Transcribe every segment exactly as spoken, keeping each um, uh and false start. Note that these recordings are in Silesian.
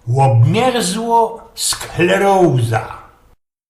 Ôbmierzło skleroza.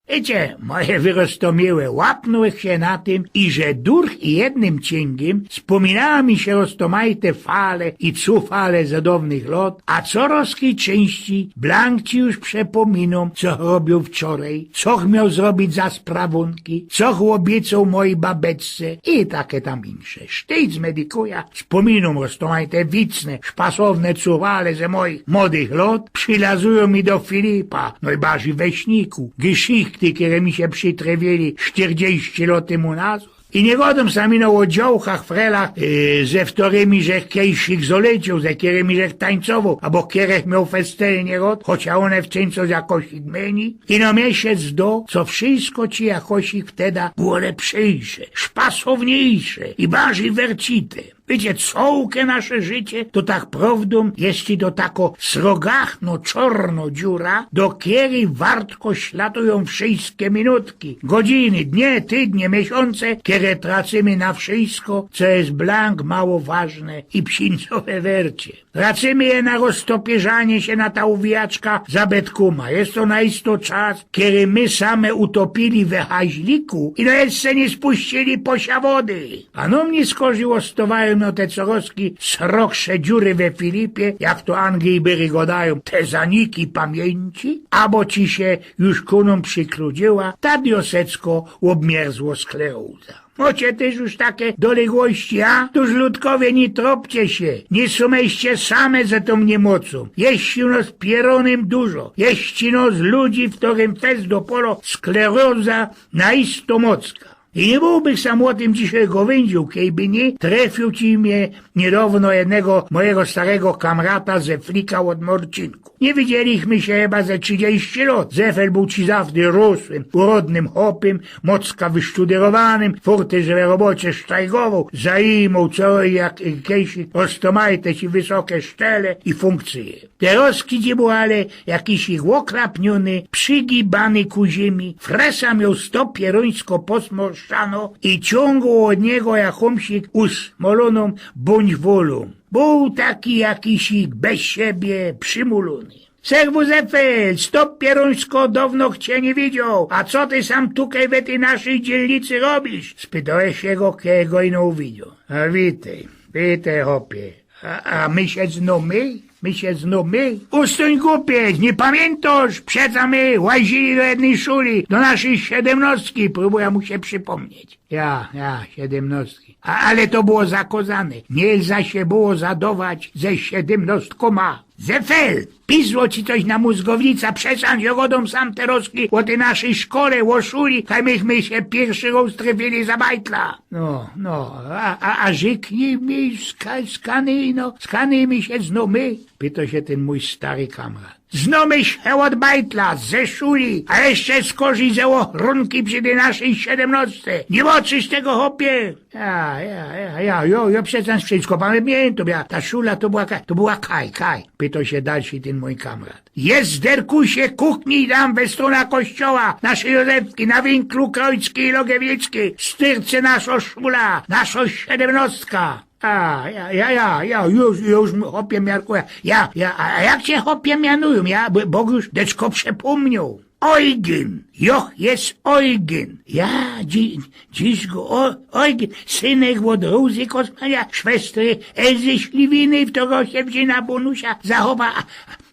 Wiycie, moje wyroztomiałe, łapnōłech sie na tym, iże durch i jednym ciyngiym spōminała mi sie roztōmajte fale i cufale ze downych lot, a corozkij czyńścij blank ci już przepōminōm, co robioł wczorej, co miał zrobić za sprawōnki, co ôbiecoł mojij babeczce i take tam insze. Sztyjc medikuja, spōminōm roztōmajte wicne, szpasowne cufale ze mojich modych lot, przilazujōm mi do Filipa, nojbardzij we śniku, geszichty, kere mi sie przitrefiły sztyrdziści lot tymu nazŏd. I niy godōm sam ino ô dziołchach, frelach, yy, ze wtorymi żech kejsik zolecioł, ze kerymi żech tańcowoł, abo kerech mioł festelnie rod, chocia ône w czyńc jakosik myni. Ino mie sie zdo, co wszysko ci jakosik wteda było lepszejsze, szpasowniejsze i bardzij wercite. Wiycie, cołke nasze życie to tak prowdōm, jeśli to tako srogachno czorno dziura, do keryj wartko śladujōm wszyjske minutki, godziny, dnie, tydnie, miesiōnce, kere tracymy na wszyjsko, co je blank mało ważne i psińcowe wercie. Tracymy je na roztopierzanie sie na ta ôwijaczka zabytkōma. Je to naisto czas, kery my same utopiyli we haźliku i no jeszcze niy spuścili po sia wody. A no mie skorzij ôstowajōm no te corozkij srogsze dziury we Filipie, jak to Anglij byry godajōm, te zaniki pamiyńci, abo ci sie już kōnōm przikludziła ta diosecko ôbmierzło skleroza. Mocie tyż już take doległości, a? Tuż ludkowie, niy tropcie sie, niy sōm jeszcze same ze tōm niymocōm. Jeździ u nos pierōnym dużo, jeździ nos ludzi, wtorym fest dopolo skleroza naisto mocka. I niy bōłbych sam ô tym dzisiej gŏwyndziōł, kejby niy trefiōł ci mie niydŏwno jednego mojigo starego kamrata ze flika ôd Morcinku. Niy widzieliśmy sie chyba ze trzidziści lot. Zefel bōł ci zawdy rosłym, urodnym chopym, mocka wysztudyrowanym, furty, że we robocie sztrajgowoł, zajmoł co i jak, y, kejsik roztōmajte ci wysoke sztele i funkcyje. Terŏzki, gdzie bōł ale jakiś ich ôklapniōny, przygibany ku ziymi, fresa mioł sto pierōńsko posmorszano i ciōngoł ôd niego jakōmsik usmolōnōm bōńwolōm. Bōł taki jakiś ich bez siebie przymulōny. „Serwus, Zefel, sto pierōńsko, downo ch cie niy widzioł, a co ty sam tukej we tyj naszyj dzielnicy robisz?” spytołech sie go, kej go ino uwidzioł. „A witej, witej, chopie. A, a my sie znōmy? My sie znōmy?” „Ustōń, gupiec, niy pamiyntŏsz? Przeca my łazili do jednyj szuli, do naszyj siedymnostki”, prōbujã mu sie przipōmnieć. „Ja, ja, siedymnostki. A, ale to było zakŏzane. Niy mŏżno sie było zadawać ze siedymnostkōma.” „Zefel, pizło ci coś na mōzgownica, przestań, że gŏdōm sam terŏzki ô tyj naszyj szkole, ô szuli, kaj myśmy sie piyrszy rŏz trefili za bajtla.” „No, no, a, a, a rzyknij mi, ska-, skany, no, skany my sie znōmy?” pytŏ sie tyn mōj stary kamrat. „Znōmy sie ôd bajtla, ze szuli, a jeszcze skorzij ze ôchronki przi tyj naszyj siedymnostce. Niy mŏczysz tego, chopie?” „Ja, ja, ja, ja, jo, jo, przeca wszysko pamiyntōm, ja, ta szula to była kaj, to była kaj, kaj?” pytŏ sie dalszyj tyn mōj kamrat. „Jest, derkusie, kuknij tam we strōna kościoła, naszyj Józefki, na winklu Krojcki i Logiewnicki, styrce naszŏ szula, naszŏ siedymnostka.” „A, ja, ja, ja, ja, już, już, chopie, miarkujã. Ja, ja, a, a jak cie, chopie, mianujōm? Ja, bo, bo już deczko przepōmniōł.” „Ojgyn, joch jest Ojgyn.” „Ja, dzi-, dziś go, ô, Ojgyn, synek ôd Rózy Kosmania, szwestry Elzy Śliwiny, wtorŏ sie wzi na bōnusia zachowa, a,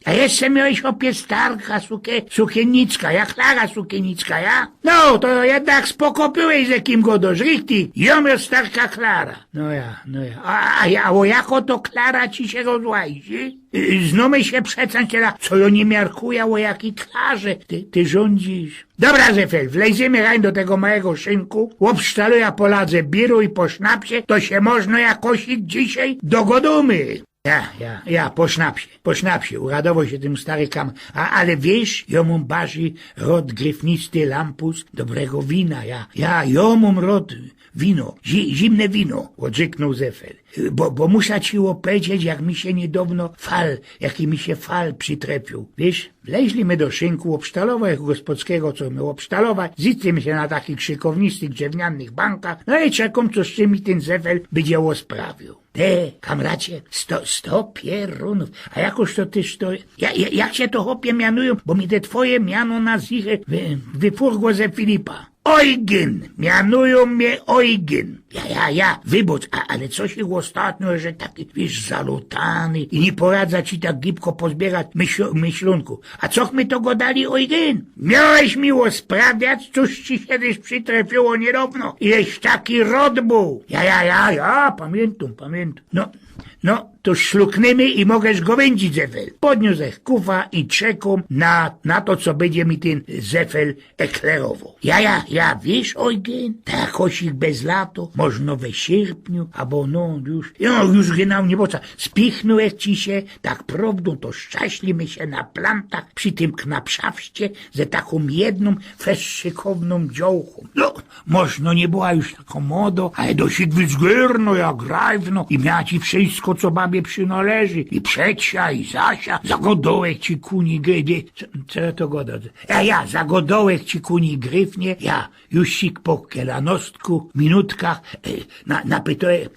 a jeszcze miołeś, chopie, starka sukie-, sukiennicka, ja, Klara Sukiennicka, ja?” „No, to jednak spoko byłeś, ze kim gŏdŏsz, richtig, jŏ mioł starka Klara.” „No ja, no ja. A, a, a ô jakŏ to Klara ci sie rozłazi?” „Y, znōmy sie przeca, co jŏ niy miarkujã, ô jakij Klarze ty, ty rzōndzisz.” „Dobra, Zefel, wlejzymy rań do tego mojigo szynku, ôbsztalujã po ladze biru i po sznapsie, to sie możno jakosik dzisiej dogŏdōmy.” „Ja, ja, ja, po sznapsie, po sznapsie”, uradowoł sie tyn stary kam-, „a, ale wiysz, jŏ mōm barzij rŏd gryfnisty lampus dobrego wina, ja, ja, jŏ mōm rŏd wino, zi-, zimne wino”, ôdrzyknōł Zefel. Bo, bo musza ci ôpowiedzieć, jak mi sie niydŏwno fal, jaki mi sie fal przitrefiył. Wiysz, wleźli my do szynku, ôbsztalował jak gospodskigo, co mioł ôbsztalować, zitli my sie na takich szykownistyk drzewnianych bankach, no i czekōm, co z czym mi tyn zefel bydzie ôsprawiył. Te, kamracie, sto, sto pierōnōw, a jakoś to tyż to, ja, ja, jak sie to, chopie, mianujōm, bo mi te twoje miano na zichę wy, wyfurgło ze Filipa. Ojgyn! Mianujōm mie Ojgyn! Ja, ja, ja, wybŏcz, a, ale co sie ôstatnio, że taki, wiysz, zalotany i niy poradza ci tak gibko pozbiyrać myśl, myślōnku. A co my to gŏdali, Ojgyn? Miołeś mi ôsprawiać, coś ci sie tyż przitrefiyło niydŏwno. Ileś taki rok bōł. Ja, ja, ja, ja, pamiyntōm, pamiyntōm. No, no, to szluknymy i mogasz gowyńdzić, zefel. Podniōsłech kufa i czekōm na, na to, co bydzie mi tyn zefel eklerowoł. Ja, ja, ja, wiysz, Ojgyn, tak jakoś bez lato, możno we sierpniu, abo no, już, no, już genau niy bŏcza, spichnōłech ci sie, tak prowdōm, to szcześli my sie na plantach przi tym knapszafście ze takōm jednōm fest szykowną dziołchōm. No, możno niy była już takŏ modo, ale dość wizgyrno, jak grajwno, i miała ci wszysko, co babie przynŏleży, i przecia, i zasia, zagodołech ci kuni gry, wie, co, co ja to godōm? Ja, ja, zagodołech ci kuni gryfnie, ja, już sik po kielanostku, minutkach, e, na, napytołech,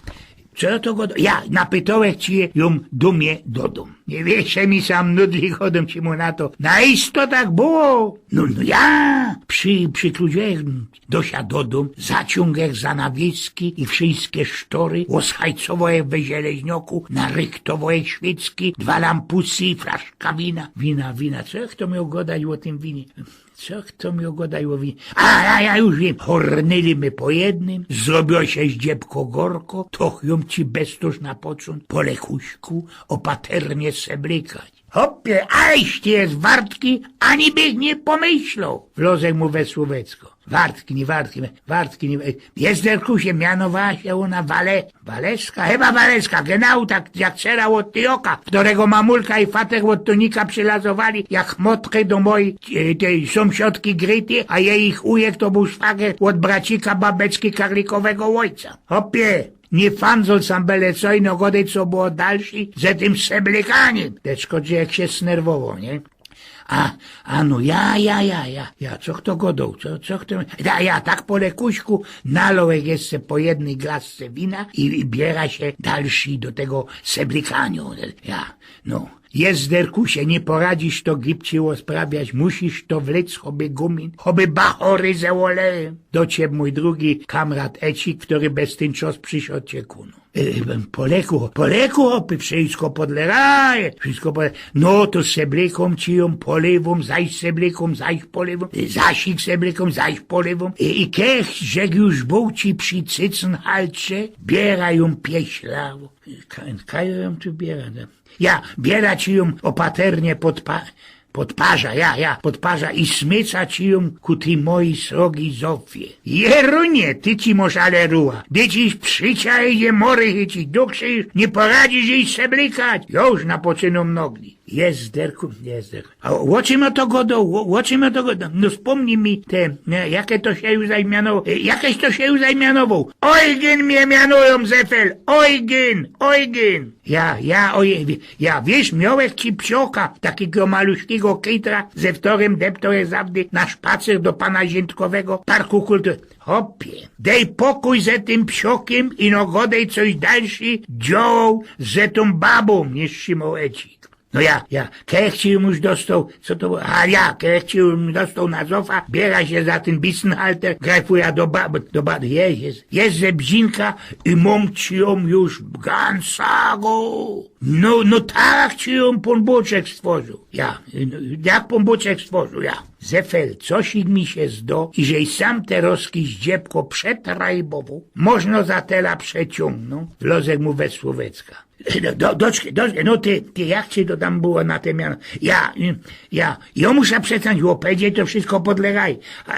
co ja to godōm? Ja, napytołech ci je, jōm dumie dodōm. Niy wiysz, mi sam nudli, godōm ci mu na to. Na isto tak było. No, no ja, przi, przikludziłech do sia dodōm, zaciōngłech zanawiski i wszyjske sztory, ôzhajcowołech we zieleźnioku, narychtowołech świecki, dwa lampusy i flaszka wina. Wina, wina, co ja to mioł godać ô tym winie? Co to mioł godać ô winie? A, ja, ja już wiym. Hornyli my po jednym, zrobiło sie zdziebko gorko, to jōm ci bez to na poczōn, po lekuśku, ôpaternie seblykać. Chopie, aleś ty je wartki, ani bych niy pomyśloł. Wlŏzech mu we słōweczko. Wartki, niy wartki, wartki, niy, Jezderkusie, mianowała sie ôna Wale-, Waleska? Chyba Waleska, genau tak, jak cera ôd tyjoka, w kerego mamulka i fatek ôd tunika przilazowali, jak chmotki do mojij, e, tyj sōmsiadki Gryty, a jeich ujek to bōł szwager ôd bracika babeczki karlikowego ôjca. Chopie, niy fandzol sam byle co, ino godej, co było dalszy ze tym seblykaniym. Teczko, że jak sie snerwowoł, niy? A, a no, ja, ja, ja, ja, ja, co to godoł, co, co to, ja, ja, tak po lekuśku, nalołech jeszcze po jednyj glasce wina i, i biera sie dalszy do tego seblykaniu, ja, no. Jezderkusie, niy poradzisz to gibcij ôsprawiać, musisz to wlyc, choby gumin, choby bachory ze ôlejym. Do ciebie, mōj drugi kamrat Ecik, kery bez tyn czos prziszedł cie kuno. E, po leku, po leku, chopie, wszysko podlegaje, wszysko podle-, no to seblykōm ci jōm polewōm, zaś seblykōm, zaś polewōm, e, zasik seblykōm, zaś polewōm, e, i kech, żech już bōł ci przi Cycynhaltrze, biera jōm pieślawo. Ka-, kaj jōm tu biera, no? Ja, biera ci jōm ôpaternie pod pa-, pod parza, ja, ja, pod parza i smyca ci jōm ku tyj mojij srogij Zofie. Jerunie, ty ci mosz ale ruła. Dyć i przicia idzie, mory ci dukszy, niy poradzisz jij seblykać. Już napoczynōm nogli. Jezderku, jezderku. A ô czym ja to godoł? Ô, ô czym ja to godoł? No spōmnij mi te, niy, jake to sie już zajmianowoł, e, jakeś to sie już zajmianowoł. Ojgyn mie mianujōm, zefel! Ojgyn! Ojgyn! Ja, ja, oj, ja, wiysz, miołech ci psioka, takigo maluśkigo kejtra, ze kerym deptołech zawdy na szpacer do pana Ziętkowego, Parku Kultury. Chopie, dej pokuj ze tym psiokym, ino godej coś dalszy dziołōł ze tōm babōm, niy strzimoł Ecik. No ja, ja, kech ci już dostoł, co to było? A ja, kech ci już dostoł na Zofa, biera sie za tyn Bissenhalter, grajfuja do ba-, do ba-, je, je, je ze bzinka i mōm ci jōm już gansago. No, no tak ci jōm Pōnbōczek stworził. Ja, no, jak Pōnbōczek stworził, ja. Zefel, coś mi sie zdo, iże sam te rozki zdziebko przetrajbowoł, możno za tela przeciōngnōm, wlŏzech mu we słōweczka. Do, do, doczkej, doczkej, no ty, ty, jak ci to tam było na te miano? Ja, mm, ja, jo musza przetanōć, bo pedzie to wszysko podlegaj. A,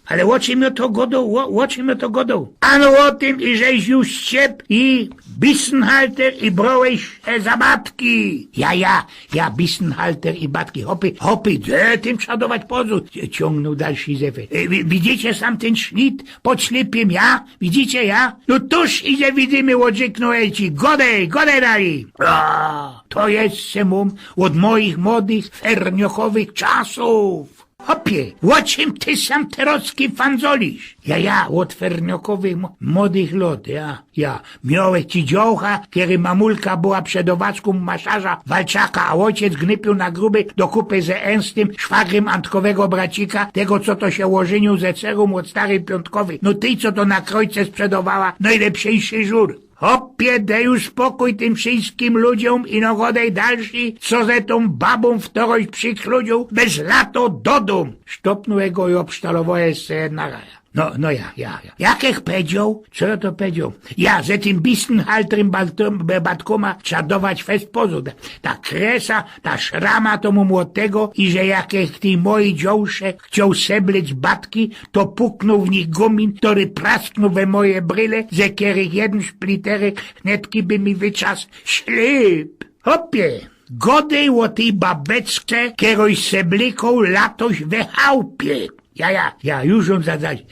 ale ô czym jo to godoł, ô, ô czym jo to godoł? Ano ô tym, iżeś już ciep i Bissenhalter i brołeś sie za batki. Ja, ja, ja, Bissenhalter i batki, hopy, hopy, gdzie tym trza dować pozōr? Ciōngnōł dalszy Zefel. E, wi- widzicie sam tyn szlit pod ślypym, ja? Widzicie, ja? No tōż idzie, widzymy, ôdrzyknōł Elcik. Godej, godej dalij. A, to jeszcze mōm ôd moich młodych ferniokowych czasōw. Hopie, ô czym ty sam terocki fandzolisz? Ja, ja, ôd ferniokowych mo- młodych lŏt, ja, ja. Miołech ci dziołcha, kery mamulka była przedowaczkōm masaża Walczaka, a ôciec gnypiōł na gruby do kupy ze Ernstym, szwagrym Antkowego bracika, tego, co to sie ôżyniōł ze cerōm ôd starej Piōntkowej. No tyj, co to na krojce sprzedowała nojlepszyjszy żur. Hopie, dej już spokōj tym wszyjskim ludziōm i no godej dalszy, co ze tōm babōm wtoroś przikludziōł, bez lato dodōm. Sztopnōł go i ôbsztalowała jeszcze jedna raja. No, no ja, ja, ja. Jakech pedzioł? Co jo to pedzioł? Ja, że tym Bistenhalterym Baltym- Be- Batkōma trzeba dować fest pozōr. Ta kresa, ta szrama to mōm ôd tego, iże jakech tyj mojij dziołsze chcioł seblec batki, to puknōł w nich gōmin, kery prasknōł we moje bryle, ze kerych jedyn szpliterek hnetki by mi wytrzas ślyp. Hopie, godej ô tyj babeczce, kerōś seblykōł latoś we chałpie. Ja, ja, ja, już jōm zadać.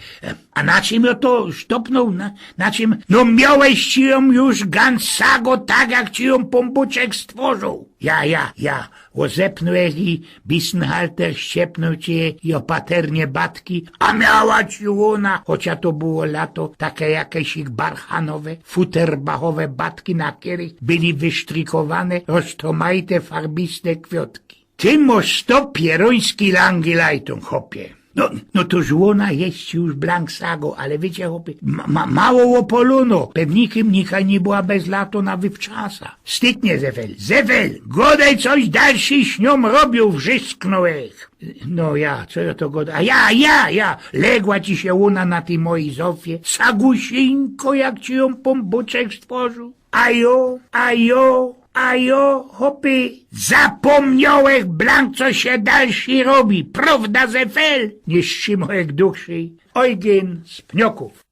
A na czym jo to sztopnōł? Na, na czym? No miołeś ci jōm już gansago tak, jak ci jōm Pōnbōczek stworzōł. Ja, ja, ja. Ôzepnōł ich i Bistenhalter ściepnōł ci je i ôpaternie batki, a miała ci ôna, chocia to było lato, take jakeś ich barchanowe, futerbachowe batki, na kerych byli wysztrikowane roztomajte farbiste kwiotki. Ty mosz sto pierōński langi lajtōn, chopie. No, no to żłōna jeść już blank sago, ale wiecie, chopie, ma, ma, mało ôpolōno, pewnikym nikaj niy była bez lato na wywczasa. Styknie, Zefel, Zefel, godej coś dalszy śniōm robiōł, wrzysknōł ich. No ja, co jo to godōm? A ja, ja, ja, legła ci sie ôna na tyj mojij zofie, sagusińko, jak ci jōm Pōnbōczek stworzōł. A jo, a jo, a jo, chopie, zapōmniołech blank, co sie dalszy robi, prowda, Zefel? Niy strzimōłech duszy. Ojgyn z Pniokōw.